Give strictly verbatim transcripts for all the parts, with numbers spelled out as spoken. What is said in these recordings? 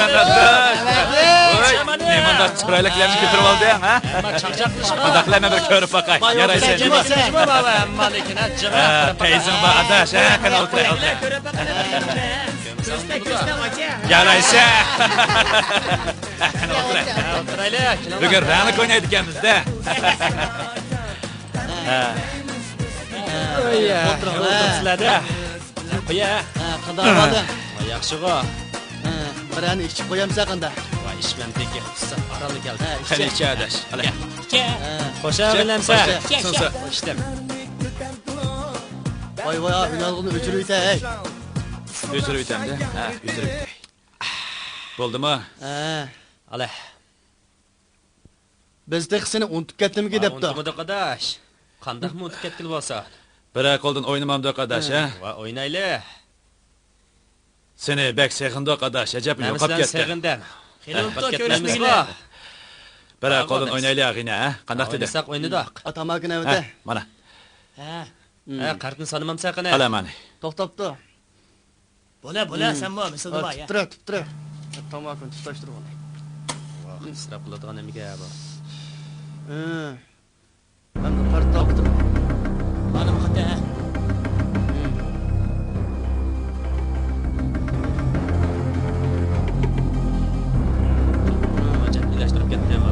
ئاداش. ۋاي، نېمانداق چىرايلىق لەپنى كۆتۈرۈپ ئالدىڭ، ھە؟ قانداق لەمە بىر كۆرۈپ باقاي. يارايسەن. پەيزىڭ بار ئاداش، ھە؟ قېنى ئولتۇراي، ئولتۇراي. يارايسەن. قېنى ئولتۇراي. بۈگۈن رەڭلىك ئوينايدىكەنمىز-دە. ھە. ئولتۇرۇڭ، ھە. ئولتۇرۇڭ سىلەر-دە. قويە. ھە، قانداق ئەھۋالدىڭ؟ ۋاي، ياخشىغۇ. ھە، بىرەرنى ئىچىپ قويامسەن قانداق؟ ۋاي، ئىچمەمدىكى ئىسسىق ئارانلا كەلدى. ھە، قېنى ئىچە ئاداش. ئەلە. ئىچە. ھە. خوش ئاغىنەمسە. خوش. ئىچتىم. ۋاي، ۋاي، ئا، بىنالغۇنى ئۆچۈرۈۋېتە، ھەي. ئۆچۈرۈۋېتەمدە؟ ھە، ئۆچۈرۈۋېتەي. بولدىمۇ؟ ھە. ئالە. بىز تېخى سېنى ئۇنتۇپ كەتتىمىكى دەپتۇ. ئۇنتۇمىدۇق ئاداش. قانداقمۇ ئۇنتۇپ كەتكىلى بولسا؟ بىرەر قولدىن ئوينىمامدۇق ئاداش، ھە؟ ۋە ئوينايلى. سېنى بەك سېغىندۇق ئاداش، ئەجەب يوقاپ كەتتى. سېغىندىم. خېلى بولۇپتۇ كۆرۈشمىگىلى. بىرەر قولدىن ئوينايلى ئاغىنە، ھە؟ قانداق دېدى؟ ئوينىساق ئوينىدۇق. ئا، تاماكىنى ئەۋەتە. ھە، مانا. ھە. ھە، قەرتنى سانىمامسەن قېنى؟ ئەلە مانا. توختاپتۇ. بولە، بولە، سەنمۇ مىسىلدىما، يا. تۇتۇپ تۇرە، تۇتۇپ تۇرە. تاماكىنى تۇتاشتۇرغىلى. ۋاھ، ئىسراپ قىلىدىغان نېمىگە بۇ؟ ھە. مەن بىر پارت تاپتىم. مانا بۇ خەتە. ئىلاشتۇرۇپ كەتتىم.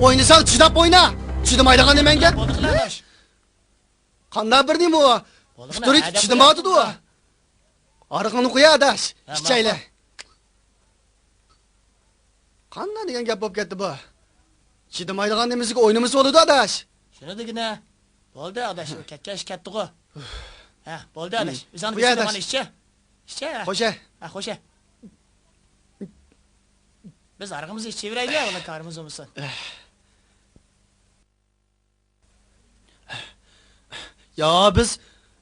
ئوينىساڭ چىداپ ئوينا! چىدىمايدىغان نېمەڭگە؟ بولدى قىلىڭ ئاداش. قانداق بىر نېمە ئۇ؟ بولدى قىلىڭ، پۇتۇرى ھە دەپ چىدىمايۋاتىدۇ. ھارىقىڭنى قويە ئاداش، ھە، ئىچەيلى. ماقۇل. قانداق دېگەن گەپ بولۇپ كەتتى بۇ؟ چىدىمايدىغان نېمىسىگە ئوينىمىسا بولىدۇ ئاداش. شۇنى دېگىنە. بولدى ئاداش، ئۇ كەتكەچ كەتتىغۇ. ھە، بولدى ئاداش. ئۆزۈڭنى قويە ئاداش. ئىچە. ئىچە. خوشە. ھە، خوشە. بىز ھارىقىمىزنى ئىچىۋېرەيلى، ئۇنىڭ كارىمىز بولمىسۇن. يا بىز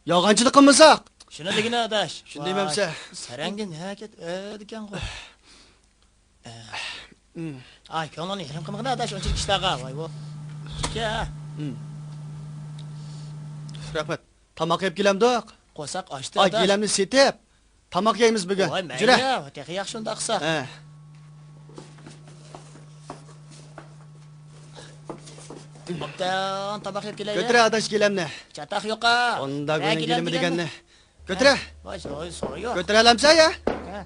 يالغانچىلىق قىلمىساق. شۇنى دېگىنە ئاداش. شۇنى دەيمەن بىزە. سەرەڭگە نەگە ئۆدىكەنغۇ. ئاي، كۆڭلۈڭنى يېرىم قىلمىغىن ئاداش، ئۇنچىلىك ئىشلارغا. ۋاي بو. ئىككى. رەھمەت. تاماق يەپ كېلەمدۇق؟ قورساق ئاچتى ئاداش. گىلەمنى سېتىپ، تاماق يەيمىز بۈگۈن. ۋاي، مەيلى، تېخى ياخشى ئۇنداق قىلسا. ھە. ئوبدان تاماق يەپ كېلەيلى. كۆتۈرە ئاداش گىلەمنى. چاتاق يوقا. ئۇنداق ئۇنىڭ گىلىمى دېگەننى. كۆتۈرە. ۋاي، سويۇ، سويۇ. كۆتۈرەلەمسەن يا؟ ھە.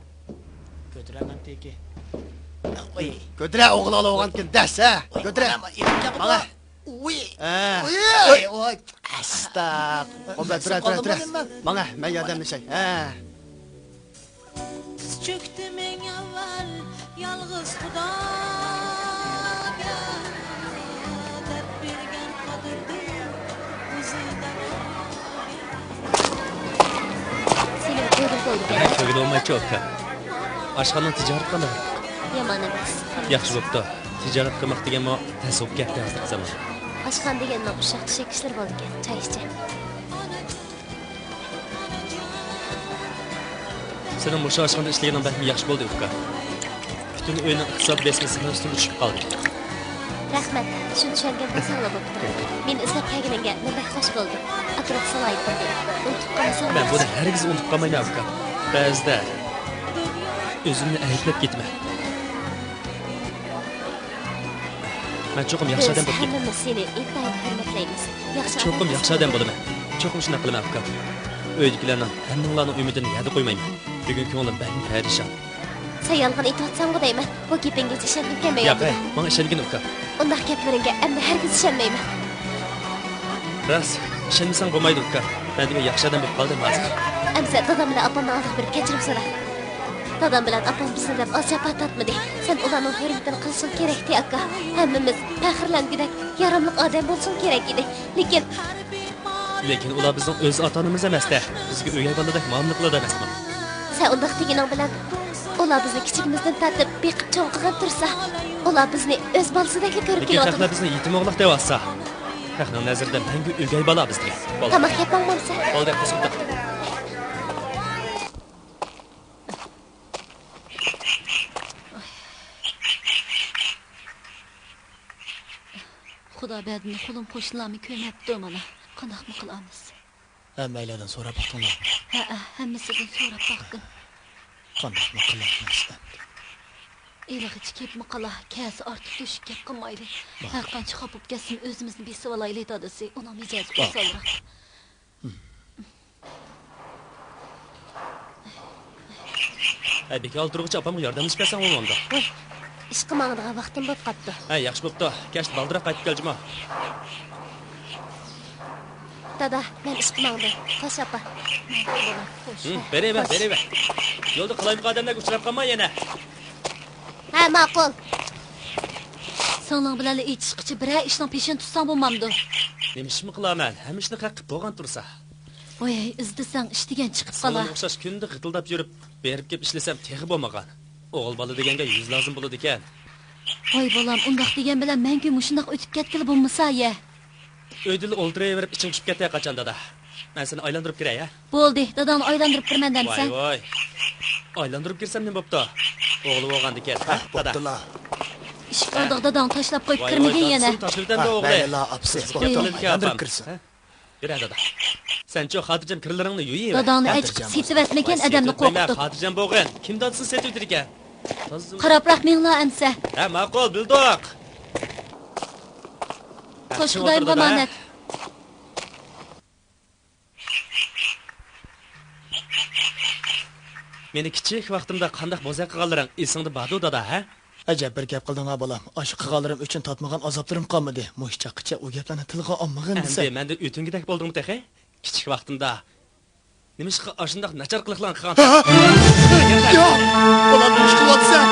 كۆتۈرەلمەمتىكى. ئوي. كۆتۈرە، ئوغۇل ئالىۋالغانكىن دەس، ھە. كۆتۈرە. ماڭا. ئۇي. ھە. ئۇي. ئوي. ئاستاق. قومدا، تۇرە، تۇرە، تۇرە. ماڭا، مەن ياردەملىشەي. ھە. تىز چۆكتى مىڭ ئەۋۋەل يالغۇز خۇداگە، دەرد بەرگەن قادىردىن ئۆزى دەۋاگەر. سېنىڭ كۆڭلۈڭ تويدىكەن. ھە، كۆرگىلى بولمايچۇ، ئۇكا. ئاشخانىنىڭ تىجارىتى قانداق؟ يامان ئەمەس. ياخشى بوپتۇ. تىجارەت قىلماق دېگەنمۇ تەس بولۇپ كەتتى ھازىرقى زامان. ئاشخانا دېگەننىڭ ئۇششاق-چۈششەك ئىشلىرى بولىدىكەن. چاي ئىچە. سېنىڭ مۇشۇ ئاشخانىدا ئىشلىگىنىڭ بەكمۇ ياخشى بولدى، ئۇكا. پۈتۈن ئۆينىڭ ئىقتىساد بېسىمى سېنىڭ ئۈستۈڭگە چۈشۈپ قالدى. رەھمەت، شۇنى چۈشەنگەن بولساڭلا بوپتۇ. مېنى ئىزدەپ كەلگىنىڭگە مەن بەك خۇش بولدۇم. ئاكىراتسالايتتىم. ئۇنتۇپ قالمىساڭ. مەن بۇنى ھەرگىز ئۇنتۇپ قالمايمەن، ئۇكا. بەزىدە ئۆزۈمنى ئەيىبلەپ كېتىمەن. مەن چوقۇم ياخشى ئادەم بولۇپ كېتىمەن. ھەممىمىز سېنى ئىنتايىن ھۆرمەتلەيمىز. ياخشى ئادەم. چوقۇم ياخشى ئادەم بولىمەن. چوقۇم شۇنداق قىلىمەن، ئۇكام. ئۆيدىكىلەرنىڭ ھەممىڭلارنىڭ ئۈمىدىنى يەردە قويمايمەن. بۈگۈن كۆڭلۈم بەكمۇ پەرىشان. سەن يالغان ئېيتىۋاتساڭغۇ دەيمەن. بۇ گېپىڭگىچە ئىشەنگۈم كەلمەيۋاتىدۇ. ياق، ھەي، ماڭا ئىشەنگىن، ئۇكام. ئۇنداق گەپلىرىڭگە ئەمدى ھەرگىز ئىشەنمەيمەن. راست، ئىشەنمىسەڭ بولمايدۇ، ئۇكام. مەن دېگەن ياخشى ئادەم بولۇپ قالدىم ھازىر. ئەمىسە دادام بىلەن ئاپامنىڭ ئالدىغا بېرىپ كەچۈرۈم سورا. دادام بىلەن ئاپام بىزنى دەپ ئاز جاپا تارتمىدى. سەن ئۇلارنىڭ ھۆرمىتىنى قىلىشىڭ كېرەكتى، ئاكا. ھەممىمىز پەخىرلەنگۈدەك ياراملىق ئادەم بولۇشۇڭ كېرەك ئىدى. لېكىن. لېكىن ئۇلار بىزنىڭ ئۆز ئاتا-ئانىمىز ئەمەستە. بىزگە ئۆگەي بالىدەك مۇئامىلە قىلىدۇ ئەمەسمۇ؟ سەن ئۇنداق دېگىنىڭ بىلەن، ئۇلار بىزنى كىچىكىمىزدىن تارتىپ بېقىپ چوڭ قىلغان تۇرسا، ئۇلار بىزنى ئۆز بالىسىدەكلا كۆرۈپ كېلىۋاتىدۇ. لېكىن خەقلەر بىزنى يېتىم ئوغلاق دەۋاتسا، خەقنىڭ نەزىرىدە مەڭگۈ ئۆگەي بالا بىز دېگەن. بولدى. تاماق يەپ ماڭمامسەن؟ بولدى، قىزىم. خۇدا بەردىنى قولۇم قوشنىلارمۇ كۆرمەپتۇ مانا. قانداقمۇ قىلامىز؟ ھەممەيلەردىن سوراپ باقتىڭلارمۇ؟ ھەئە، ھەممىسىدىن سوراپ باقتىم. قانداقمۇ قىلامىز ئەمدى؟ ھېلىغىچە كېپمۇ قالا، كەلسە ئارتۇق تۆشۈك گەپ قىلمايلى. ھەر قانچە خاپا بولۇپ كەتسىمۇ ئۆزىمىزنى بېسىۋالايلى دادىسى، ئۇنىڭ مىجەزى ئوسالراق. ھە، بىكار ئولتۇرغۇچە ئاپامغا ياردەملىشىپ بەرسەڭ بولمامدۇ؟ ھوي، ئىشقا ماڭىدىغان ۋاقتىم بوپ قاپتۇ. ھە، ياخشى بوپتۇ. كەچتە بالدۇرراق قايتىپ كەل جۇمۇ. دادا، مەن ئىشقا ماڭدىم. خوش، ئاپا. ھىم، بېرىۋەر، بېرىۋەر. يولدا قالايمىقان ئادەملەرگە ئۇچراپ قالما يەنە. ھە، ماقۇل. سىڭلىڭ بىلەنلا ئېيتىشقىچە بىرەر ئىشنىڭ پېشىنى تۇتساڭ بولمامدۇ؟ نېمە ئىشمۇ قىلارمەن؟ ھەممە ئىشنى خەق قىلىپ بولغان تۇرسا. ۋاي، ئىزدىسەڭ ئىش دېگەن چىقىپ قالا. سىڭلىڭغا ئوخشاش كۈندە غىتىلداپ يۈرۈپ، بېرىپ كېلىپ ئىشلىسەم تېخى بولمىغان. ئوغۇل بالا دېگەنگە يۈز لازىم بولىدىكەن. ۋاي بالام، ئۇنداق دېگەن بىلەن مەڭگۈ مۇشۇنداق ئۆتۈپ كەتكىلى بولمىسا يە. ئۆيدىلا ئولتۇرۇۋېرىپ ئىچىڭ پۇشۇپ كەتتى قاچان دادا. مەن سېنى ئايلاندۇرۇپ كىرەي ھە. بولدى، داداڭنى ئايلاندۇرۇپ كىرىمەن دەمسەن. ۋاي ۋاي. ئايلاندۇرۇپ كىرسەم نېمە بوپتۇ؟ ئوغلى بولغاندىكىن ھە، دادا. ئىشىك ئالدىغا داداڭنى تاشلاپ قويۇپ كىرمىگىن يەنە. تاشلىۋېتەمدۇ ئوغلى. مەيلىلا، ئاپىسى. ئايلاندۇرۇپ كىرسۇن. يۈرە دادا. سەنچۇ خاتىرجەم كىرلىرىڭنى يۇيۇۋەر. داداڭنى ئەچىقىپ سېتىۋەتمىگىن، ئادەمنى قورقۇتۇپ. خاتىرجەم بولغىن. كىم دادىسىنى سېتىۋېتىدىكەن؟ قاراپراق مېڭىلا ئەمسە. ھە، ماقۇل، بىلدۇق. خوش، خۇدايىمغا ئامانەت. مېنى كىچىك ۋاقتىمدا قانداق بوزەك قىلغانلىرىڭ ئېسىڭدە باردۇ، دادا، ھە؟ ئەجەب بىر گەپ قىلدىڭ-ھە، بالام. ئاشۇ قىلغانلىرىم ئۈچۈن تارتمىغان ئازابلىرىم قالمىدى. مۇشۇ چاغقىچە ئۇ گەپلەرنى تىلغا ئالمىغىن دېسەم. ئەمدى مەندىن ئۆتۈنگۈدەك بولدۇڭمۇ تېخى؟ كىچىك ۋاقتىمدا نېمىشقا ئاشۇنداق ناچار قىلىقلارنى قىلغان؟ ياق! بالام، نېمە ئىش قىلىۋاتىسەن؟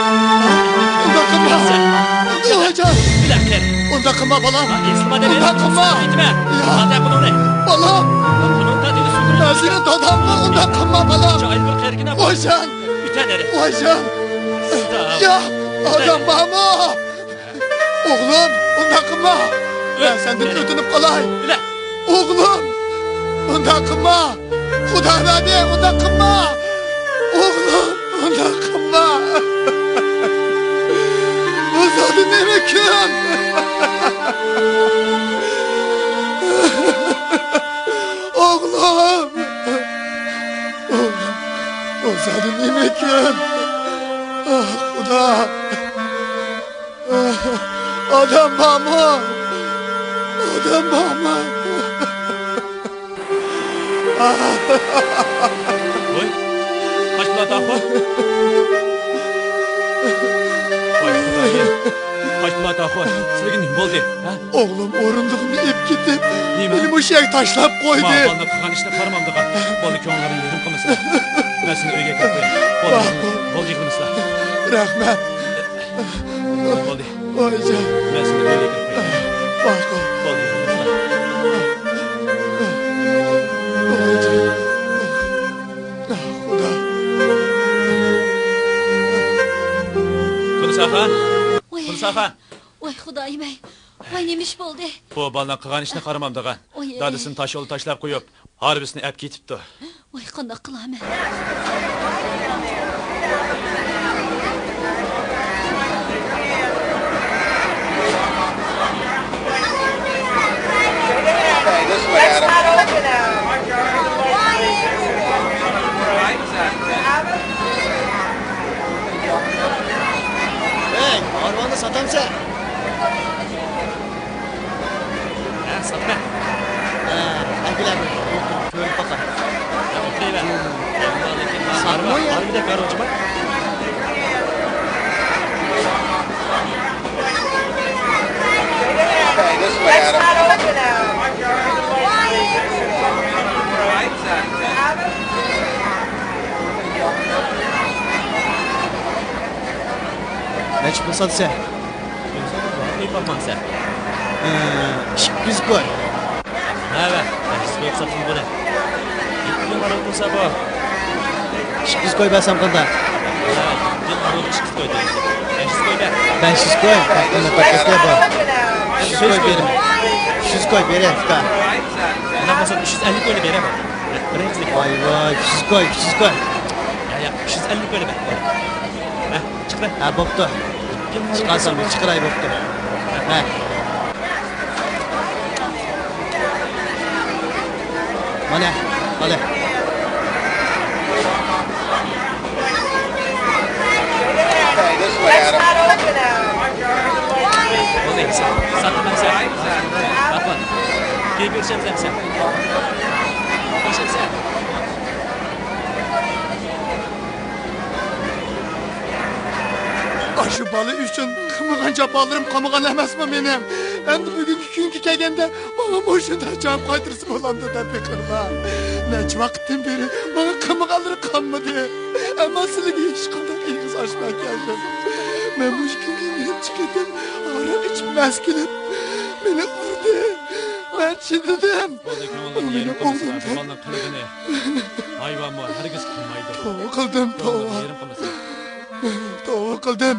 ئۇنداق قىلما! ئۇنداق قىلما! ئۇنداق قىلما، بالام! ئۇنداق قىلما! بالام! مەن سېنىڭ داداڭغا ئۇنداق قىلما، بالام! ۋايجان! ۋايجان! ياق! ئادەم بارمۇ؟ ئوغلۇم، ئۇنداق قىلما! مەن سەندىن ئۆتۈنۈپ قالاي! ئوغلۇم، ئۇنداق قىلما! خۇدا بەردى، ئۇنداق قىلما! ئوغلۇم، ئۇنداق قىلما! بۇ زادى نېمىكىن؟ ئوغلۇم! ئوغلۇم! بۇ زادى نېمىكىن؟ ئاھ، خۇدا! ئادەم بارمۇ؟ ئادەم بارمۇ؟ ۋاي، قاچمىلا تاخۇ. ۋاي خۇدايىم. قاچمىلا تاخۇ. سىلىگە نېمە بولدى؟ ھە؟ ئوغلۇم ئورۇندۇقنى ئېلىپ كېتىپ، نېمە؟ مېنى مۇشۇ يەرگە تاشلاپ قويدى. ما بالىنىڭ قىلغان ئىشىنى قارىمامدىغان. بولدى، كۆڭلىڭنى يېرىم قىلمىسىلا. مەن سېنى ئۆيگە ئەكىرىپ قوياي. بولدى، ماقۇل. بولدى، يىغلىمىسىلا. رەھمەت. بولدى. ۋايجان. مەن سېنى ئۆيگە ئەكىرىپ قوياي. ماقۇل. بولدى، يىغلىمىسىلا. ۋايجان. خۇدا. تۇرساخان. ۋاي. تۇرساخان. ۋاي خۇدايىم ئەي. ۋاي نېمە ئىش بولدى؟ بۇ بالىنىڭ قىلغان ئىشىنى قارىمامدىغان. ۋاي. دادىسىنى تاش يولدا تاشلاپ قويۇپ، ھارۋىسىنى ئەپ كېتىپتۇ. ۋاي قانداق قىلارمەن؟ ھەي، ھارۋانى ساتامسەن؟ ھە، ساتىمەن. ھە، ئەكېلە بىر كۆرۈپ باقاي. ساتماي يا. نەچچە پۇل ساتىسەن؟ قويۇپ باقمامسەن؟ ئىككى يۈز قوي. ھەۋە، بەش يۈز قوي ساتىمەن بۇنى. يېتتە مىڭ ئاران تۇرسا بۇ. ئىككى يۈز قوي بەرسەم قانداق؟ ھە، يېتتە مىڭ ئاران ئىككى يۈز قوي دېگەن. بەش يۈز قوي بەر. بەش يۈز قوي؟ بەش يۈز قوي بېرىمەن. ئۈچ يۈز قوي بېرىمەن، ئۇكا. ئۇنداق بولسا ئۈچ يۈز ئەللىك قوينى بېرەي بۇ. بىر قىزنى. ۋاي، ۋاي، ئۈچ يۈز قوي، ئۈچ يۈز قوي. يا، يا، ئۈچ يۈز ئەللىك قوينى بەر. ھە، چىقتى. ھە، بوپتۇ. چىقارسام بىر چىقىراي بوپتۇ. ھە. مانا، قالە. بولدى، سا-، ساتتىم مەن سەن. باققىن. كېيىن كۆرۈشەمسەن سەن. كۆرۈشەمسەن. ئاشۇ بالا ئۈچۈن قىلمىغان جاپالىرىم قالمىغان ئەمەسمۇ مېنىڭ؟ ئەمدى بۈگۈنكى كۈنگە كەلگەندە ماڭا مۇشۇنداق جاۋاب قايتۇرسا بولامدۇ دەپ بېقىڭلار. نەچچە ۋاقىتتىن بېرى ماڭا قىلمىغانلىرى قالمىدى. ئەمما سىلىگە ھېچقانداق ئېغىز ئاچماي كەلدىم. مەن مۇشۇ كۈنگە نەچچە قېتىم ھاراق ئىچىپ مەس كېلىپ، مېنى ئۇردى. مەن چىدىدىم. بولدى، كۆڭلۈڭنى يېرىم قىلمىسىلا، بۇ بالىنىڭ قىلىقىنى ھايۋانمۇ ھەرگىز قىلمايدۇ. توۋا قىلدىم، توۋا. كۆڭلۈڭنى يېرىم قىلمىسىلا. توۋا قىلدىم.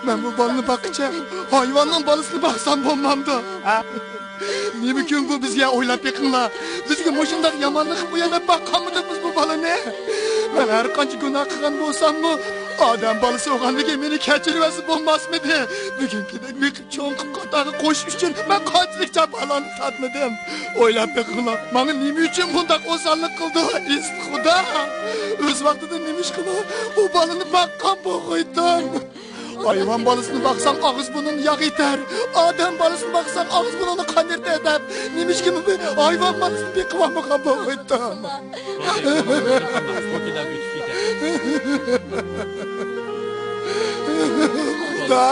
مەن بۇ بالىنى باققىچە ھايۋاننىڭ بالىسىنى باقسام بولمامدۇ؟ ھە؟ نېمە كۈن بۇ بىزگە، ئويلاپ بېقىڭلار. بىزگە مۇشۇنداق يامانلىق قىلىپ ئۇ يەردە باققانمىدۇق بىز بۇ بالىنى؟ مەن ھەر قانچە گۇناھ قىلغان بولساممۇ، ئادەم بالىسى بولغاندىكىن مېنى كەچۈرۈۋەتسە بولماسمىدى؟ بۈگۈنكىدەك بېقىپ چوڭ قىلىپ قاتارغا قوشۇش ئۈچۈن مەن قانچىلىك جاپالارنى تارتمىدىم. ئويلاپ بېقىڭلار، ماڭا نېمە ئۈچۈن بۇنداق ئوساللىق قىلدى ئىسسىق خۇدا؟ ئۆز ۋاقتىدا نېمىشقىمۇ بۇ بالىنى باققان بولغىيتتىم؟ ھايۋان بالىسىنى باقساڭ ئاغزى بۇرنۇڭنى ياغ ئېتەر، ئادەم بالىسىنى باقساڭ ئاغزى بۇرنۇڭنى قان ئېرىتەر دەپ، نېمىشقىمۇ بىر ھايۋان بالىسىنى بېقىۋالمىغان بولغىيتتىم؟ خۇدا!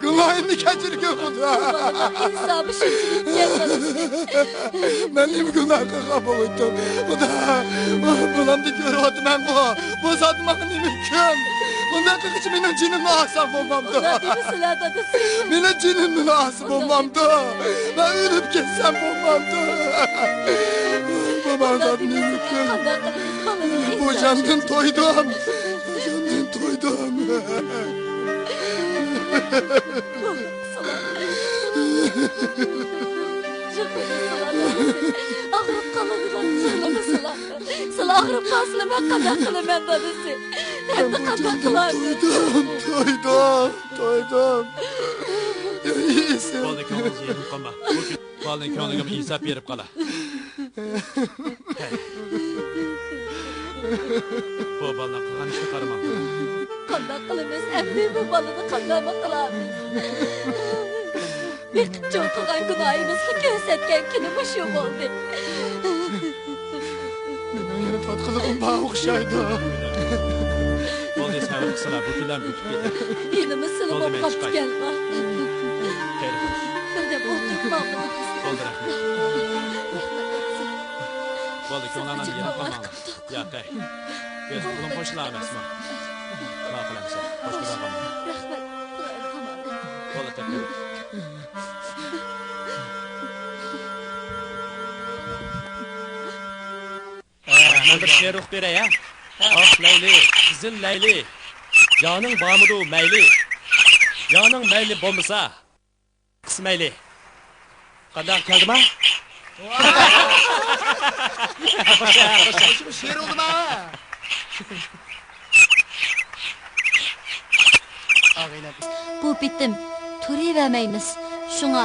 گۇناھىمنى كەچۈرگىن، خۇدا! بالىنىڭ ئىنسابى شۇنچىلىك كەم، بالىسى. مەن نېمە گۇناھ قىلغان بولۇپتۇم؟ خۇدا! بۇلامنى كۆرۈۋاتىمەنغۇ! بۇ زادى ماڭا نېمە ھۆكۈم؟ بۇنداق قىلغىچە مېنىڭ جېنىمنى ئالساڭ بولمامدۇ؟ خۇدا دېمىسىلە، دادىسى. مېنىڭ جېنىمنى ئالسا بولمامدۇ؟ مەن ئۆلۈپ كەتسەم بولمامدۇ؟ بۇ ماڭا زادى نېمە ھۆكۈم؟ بۇ جاندىن تويدۇم. بۇ جاندىن تويدۇم. ئاغرىپ قالىدىغان جېنىمسىلەر. سىلەر ئاغرىپ قالسىلا، مەن قانداق قىلىمەن، دادىسى؟ ئەمدى قانداق قىلارمەن؟ تويدۇم، تويدۇم، تويدۇم. بولدى، كۆڭلۈڭنى يېرىم قىلما. بۇ كۈن بالىنىڭ كۆڭلىگىمۇ ئىنساپ بېرىپ قالا. بۇ بالىنىڭ قىلغان ئىشىنى قارىماڭ. قانداق قىلىمىز؟ ئەمدى بۇ بالىنى قانداقمۇ قىلارمىز؟ بېقىپ چوڭ قىلغان گۇناھىمىزغا كۆرسەتكەن كۈنى مۇشۇ بولدى. مېنىڭ يەنە تارتقۇلىقىم بار ئوخشايدۇ. بولدى، سەۋر قىلسىلا، بۇ كۈنلەرمۇ ئۆتۈپ كېتەر. يېنىمىز سىلىپ بولدى، مەن چىقاي. بولغاپتىكەنلا. خەير خوش. بىردەم ئولتۇرۇپ ماڭىمىز. بولدى، رەھمەت. بولدى، كۆڭلۈڭلارنى يېرىم قىلماڭلار. ياقەي. بىز بۇنىڭ قوشنا ئەمەسمۇ؟ نېمە قىلامسەن؟ باشقا بارغانمۇ؟ رەھمەت. بولدى، تەكلىپ. مەن بىر شېئىر ئوقۇپ بېرەي، ھە؟ ئاق لەيلى، قىزىل لەيلى، جانىڭ بارمىدۇ مەيلى؟ جانىڭ مەيلى بولمىسا، قىسمەيلى. قانداق، كەلدىما؟ خوش، خوش. شۇمۇ شېئىر بولدىما؟ بۇ پېتىم تۇرۇۋەرمەيمىز. شۇڭا